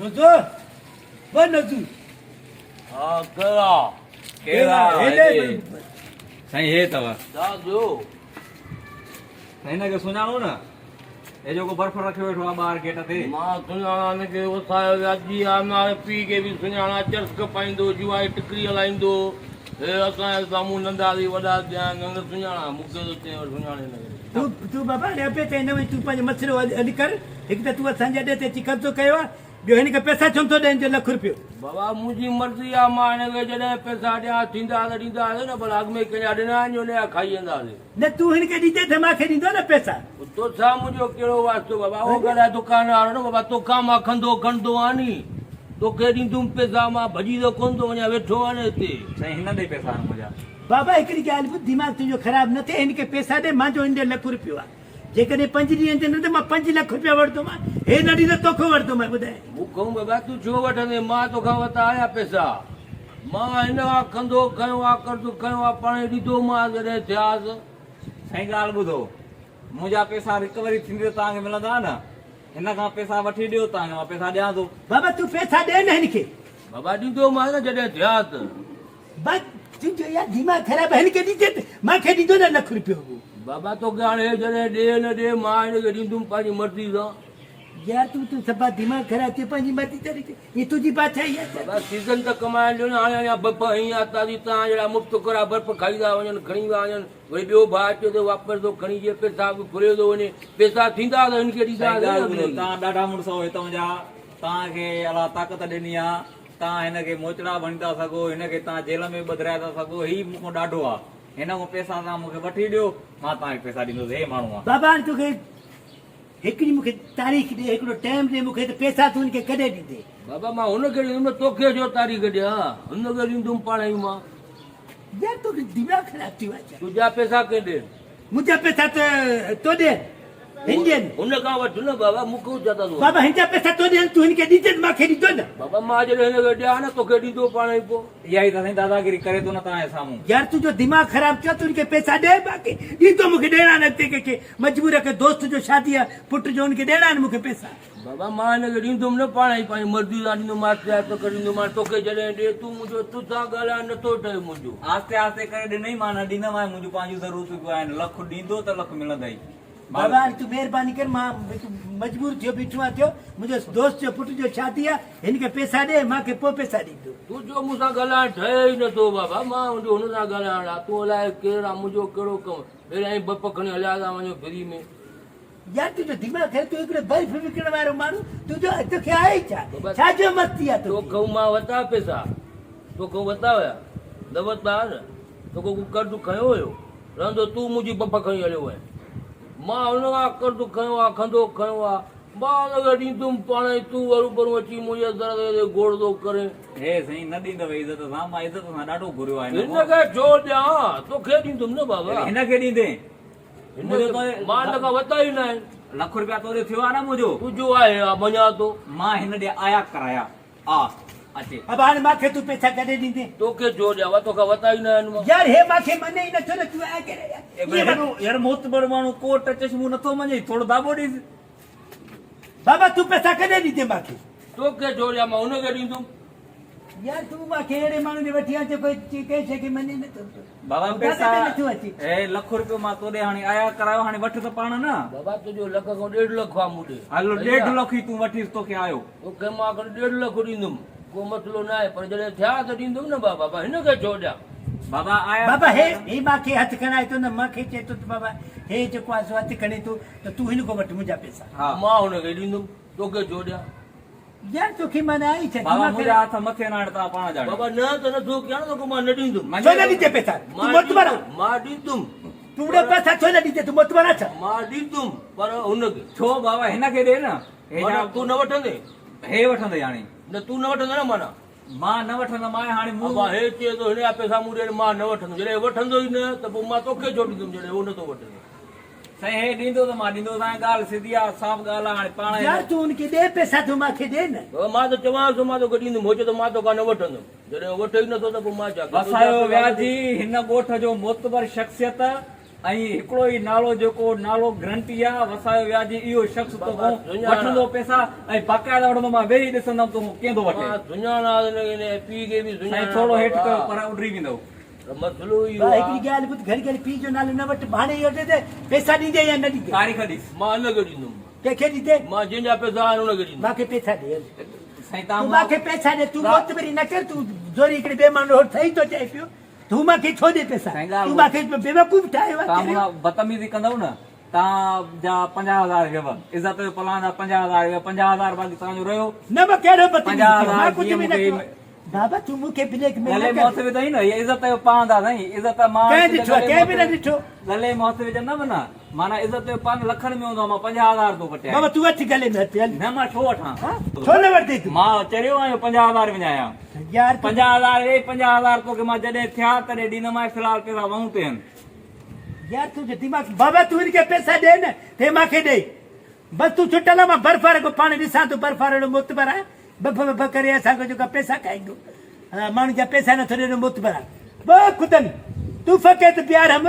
نزو ٻه نزو. ها ڪهڙا. ڪهڙا هيڏي. سائين هي اٿو. ڇا ٿيو؟ سائين هن کي سڃاڻو نه. هي جيڪو برف رکيو ويٺو آ ٻاهر گيٽ تي. مان سڃاڻان هن کي وسايو وياجي آ ناهي پيء کي به سڃاڻان چرس کپائيندو جوائي ٽڪري هلائيندو هي اسان جي سامهون ننڍا ٿي وڏا ٿيا آهن هن سڃاڻان مون کي ٿو چئين ور سڃاڻي هن کي. تون تون بابا هاڻي ابي تائين نه وڃ تون پنهنجو مسئلو حل ڪر هڪ ته تون اسان جي اڏي تي اچي قبضو ڪيو آ ٻيو هن کي پئسا ڇو نٿو ڏين جو لک روپيو. بابا منهنجي مرضي آ مان هن کي جڏهن پئسا ڏيان ٿيندا ته ڏينداسين نه ڀلا اڳ ۾ ڪنهن جا ڏنا آهن جو هن جا کائي وينداسين. نه تون هن کي ڏيندين ته مان کي ڏيندو نه پئسا. توسان منهنجو ڪهڙو واسطو بابا اهو ڳالهائي دڪان وارو نه بابا توکان مان کنڌو کڻندو آهيان ني توکي ڏيندم پئسا مان ڀڄي ته ڪونه ٿو وڃان ويٺو آهيان نه هتي. سائين هن ڏي پئسا آهن منهنجا. بابا هڪڙي ڳالهه ٻڌ دماغ تنهنجو خراب نه ٿئي هن کي پئسا ڏي مانجو هن ڏي لک روپيو آهي جيڪڏهن پنج ڏينهن تي نه ته مان 5 لک روپيا وٺندومانء هي نه ڏيندو توکان وٺندومانء ٻڌاء. مون کان بابا تون ڇو وٺندين مان توکان ورتا آيا پئسا مان هن کان کنڌو کنيو آ قرض کنيو آ پاڻهي ڏيندومانس جڏهن ٿياس. سائين ڳالهه ٻڌو منهنجا پئسا رڪوري ٿيندي ته توهان کي ملندا نه هن کان پئسا وٺي ڏيو توهان کي مان پئسا ڏيان ٿو. بابا تون پئسا ڏي نه هن کي. بابا ڏيندومانس نه جڏهن ٿياس. بس تنهنجو يار دماغ خراب هن کي ڏيندين ته مان کي ڏيندو نه لک روپيو هو. بابا توکي هاڻي هي جڏهن ڏي نه ڏي مان هن کي ڏيندم پنهنجي مرضي سان. يار تون ته صفا دماغ خراب ٿيو پنهنجي مرضي سان ڏيندين هي تنهنجي بادشاهي آهي ڇا؟ بابا سيزن ته ڪمائڻ ڏيو نه هاڻي اڃا برف هنئي آ تازي توهان جهڙا مفت خورا برف کائي ٿا وڃن کڻي ٿا وڃن وري ٻيو ڀاء اچي ٿو واپس ٿو کڻي جي پئسا به ڦري ٿو وڃي پئسا ٿيندا ته هن کي سائين ڏينداسين ڳالهه نه ٻڌو اڳلي. توهان ڏاڍا مڙس آهيو هتان جا توهان کي الله طاقت ڏني آ توهان هن کي موچڙا به هڻي ٿا سگهو، هن کي توهان جيل ۾ به ٻڌرائي ٿا سگهو، هي مون کان ڏاڍو آ، هن کان پئسا توهان مون کي وٺي ڏيو، مان توهان کي پئسا ڏيندس، هي ماڻهو آ. بابا هاڻي توکي هڪڙي مون کي تاريخ ڏي، هڪڙو ٽائيم ڏي مون کي ته پئسا تون هن کي ڪڏهن ڏيندين؟ بابا مان هن کي ڏيندم نه توکي ڇو تاريخ ڏيان، هن کي ڏيندم پاڻ ئي مان. يار توکي دماغ خراب ٿيو آ ڇا؟ تنهنجا پئسا ڪنهن ڏي؟ منهنجا پئسا ته تو ڏي هن ڏين. هن کان وٺ نه بابا مون کان ڇا ٿا وٺو. بابا هن جا پئسا تو ڏين تون هن کي ڏيندين مان کي ڏيندو نه. بابا مان جڏهن هن کي ڏيان نه توکي ڏيندو پاڻ ئي پوء. اها ئي ته سائين داداگيري ڪري ٿو نه توهان جي سامهون. يار تنهنجو دماغ خراب ٿيو آ تون هن کي پئسا ڏي باقي ڏيندو مون کي ڏيڻا نه اڳتي ڪنهن کي مجبور آ ڪنهن دوست جو شادي آ پٽ جو هن کي ڏيڻا آهن مون کي پئسا. بابا مان هن کي ڏيندم نه پاڻ ئي پنهنجي مرضي سان ڏيندم آهستي آهستي ڪري ڏيندومانس توکي جڏهن ڏي تون منهنجو تو سان ڳالهائڻ نٿو ٺهي منهنجو. آهستي آهستي ڪري ڏنئي مان نه ڏيندم ۽ منهنجون پنهنجون ضرورتون به آهن لک ڏيندو ته لک ملندئي. بابا هاڻي تون مهرباني ڪر مان مجبور ٿيو بيٺو آهيان ٿيو منهنجو دوست جو پٽ جو شادي آهي هن کي پئسا ڏي مان کي پوء پئسا ڏيندو. تنهنجو مون سان ڳالهائڻ ٺهي ئي نٿو بابا مان منهنجو هن سان ڳالهائڻ آ تون الائي ڪير آ منهنجو ڪهڙو ڪم پهريان ئي بپ کڻي هليا ٿا وڃو فري ۾. يار تنهنجو دماغ خراب تون هڪڙو برف وڪڻڻ وارو ماڻهو تنهنجو توکي آهي ئي ڇا ڇا جو مستي آ توکي. توکئون مان ورتا پئسا توکئون ورتا هيا نه ورتا ها نه توکان ڪو قرض کنيو هيو رهندو تون منهنجي بف کڻي هليو وئين مان هن کان قرض کنيو آ کنڌو کنيو آ مان هن کي ڏيندم پاڻ ئي تون هروڀرو اچي منهنجي در تي گوڙ ٿو ڪرين. هي سائين نه ڏيندؤ عزت سان مان عزت سان ڏاڍو گهريو آ هن هن کي ڇو ڏيان توکي ڏيندم نه بابا. هن کي ڏيندين منهنجو تو مان هن کان ورتا ئي ناهن. لک روپيا تو ڏي ٿيو آ نه منهنجو. تنهنجو آهي آ مڃان ٿو. مان هن ڏي آيا ڪرايا آ اچي. ابا هاڻي مانکي تون پئسا ڪڏهن ڏيندين. توکي ڇو ڏيان وا توکان ورتا ئي ناهن مان. يار هي مانکي مڃي ئي نٿو نه تون آيا ڪرايا. يار معتبر ماڻهو ڪوٽ چشمو نٿو مڃي ٿورو داٻو ڏيس. بابا تون پئسا ڪڏهن ڏيندين مانکي. توکي ڇو ڏيان مان هن کي ڏيندم. يار تون مان کي اهڙي ماڻهو ڏي وٺي آ جيڪو ڪنهن شيء کي مڃي نه ٿو پيو. بابا پئسا هي لک روپيو مان تو ڏي هاڻي آيا ڪرايو هاڻي وٺ ته پاڻ نه. بابا تنهنجو لک کان ڏيڍ لک آ مون ڏي. هل ڏيڍ لک ئي تون وٺيس توکي آيو. توکي مان کڻي ڏيڍ لک ڏيندم ڪو مسئلو ناهي پر جڏهن ٿيا ته ڏيندم نه بابا بابا هن کي ڇو ڏيان. بابا آيا بابا هي هي مان کي هٿ کڻائي ٿو نه مان کي چئي ٿو ته بابا هي جيڪو آ سو هٿ کڻي ٿو ته تون هن کان وٺ منهنجا پئسا. مان هن کي ڏيندم توکي ڇو ڏيان. يار توکي معنيٰ آئي ڇا؟ بابا منهنجا هٿ مٿي نه آڻ توهان پاڻ ڄاڻو. بابا نه ته نٿو ڪيان نه توکي مان نه ڏيندم. ڇو نه ڏيندين پئسا؟ تون معتبر آن. مان ڏيندم. تون وڏا پئسا ڇو نه ڏيندين؟ تون معتبر آن ڇا؟ مان ڏيندم پر هن کي. ڇو بابا هن کي ڏي نه. معنيٰ تون نه وٺندين؟ هي وٺندي هاڻي. نه تون نه وٺندين نه معنيٰ. مان نه وٺندم آء هاڻي مون. ابا هي چئي ٿو هن جا پئسا مون ڏي مان نه وٺندم جڏهن وٺندو ئي نه ته پوء مان توکي ڇو ڏيندم جڏهن هو نٿو وٺي. سائين هي ڏيندو ته مان ڏيندوسانء ڳالهه سڌي آ صاف ڳالهه آ هاڻي پاڻ هن. يار تون هن کي ڏي پئسا تون مان کي ڏي نه. بابا مان ته چوانس ٿو مان توکي ڏيندم هو چئي ٿو مان توکان نه وٺندم جڏهن هو وٺي ئي نٿو ته پوء مان ڇا ڪيان. وسايو وياجي هن ڳوٺ جو معتبر شخصيت. ۽ هڪڙو ئي نالو جيڪو نالو گرنٽي آ وسايو وياجي اهو شخص توکون وٺندو پئسا ۽ باقاعده وٺندو مان ويهي ڏسندم توکون ڪيئن ٿو وٺي. مان سڃاڻان هن کي هن پيء کي به سائين سڃاڻان ٿورو هيٺ بابا ڪيو پر اڏري ويندو. پر مسئلو اهو ڀاء آ. هڪڙي ڳالهه ٻڌ گهڙي گهڙي پيء جو نالو نه وٺ ڀاڻي اهو ڏي ته پئسا ڏيندي يا نه ڏيندي. تاريخ ڏيس. مان ان کي ڏيندم. ڪنهن کي ڏيندي؟ مان جنهن جا پئسا آهن ان کي ڏيندم. مان کي پئسا ڏي هل. سائين تان تون مان کي پئسا ڏي تون معتبري نه ڪر تون زوري هڪڙي بي معنو هوٽ ٺهي ٿو چئي پيو. تون مان کي ڇو ڏي پئسا؟ تون مان کي بيوقوف ٺاهيو آهي تان مون سان بدتميزي ڪندؤ نه تان جا 50,000 ويو عزت جو پلان جا 50,000 ويو 50,000 باقي تان جو رهيو. نه مان ڪهڙو بدتميزي ڪيو مان ڪجهه به نه ڪيو بابا تون مون کي بليڪ ميل نه گلي ڪر. ۾ هٿ وڌائين نه هي عزت جو پاند آ سائين عزت مان ڪنهن ڏٺو آهي ڪنهن به نه ڏٺو. گلي ۾ هٿ وجهندم نه معنيٰ عزت جو پاند لکن ۾ هوندو آ مان 50,000 ٿو وٺيان. بابا تون وٺ گلي ۾ هٿ هل. نه مان ڇو وٺان. ڇو نه وٺندين تون. مان چريو آهيان 50,000 وڃايان. يار تون. 50,000 ويهي 50,000 توکي مان جڏهن ٿيا تڏهن ڏيندومانء في الحال پئسا وئون تي آهن. يار تنهنجو دماغ بابا تون هن کي پئسا ڏي نه ته مان کي ڏي بس تون ڇٽل آ مان برف واري کان پاڻ ڏسان ٿو برف وارو اهڙو معتبر آهي بف بف ڪري اسان کان جيڪا پئسا کائيندو ماڻهن جا پئسا نٿو ڏي اهڙو معتبر آهي ٻه خدن تون فقط پيار هم.